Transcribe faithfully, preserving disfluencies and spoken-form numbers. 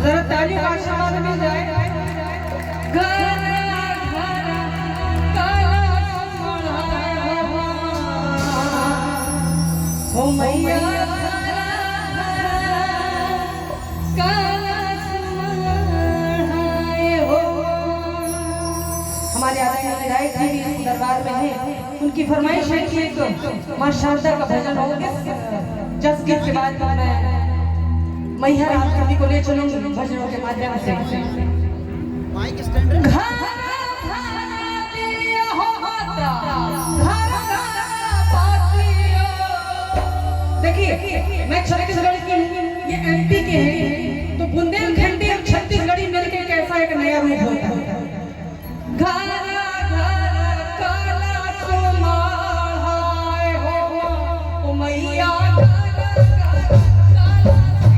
जरा ताली का आशीर्वाद मिल जाए। घर घर कलश मढ़ाए हो, हो मैया घर घर कलश मढ़ाए हो। हमारे आदरणीय विधायक जी भी इस दरबार में हैं। उनकी फरमाइश है कि एक माँ शारदा का भजन हो। जस गीत के बाद मैं मैहर आप सभी को ले चलूंगी भजनों के माध्यम से। Mic stand. घर घर दिया हो माता, घर घर बाती हो। देखिए, मैं छत्तीसगढ़ की हूँ, ये एमपी के हैं, तो बुंदेलखंडी और छत्तीसगढ़ी मिलके कैसा एक नया रूप होता है। घर घर कलश मढ़ाए हो, ओ मैया घर घर कलश मढ़ाए हो।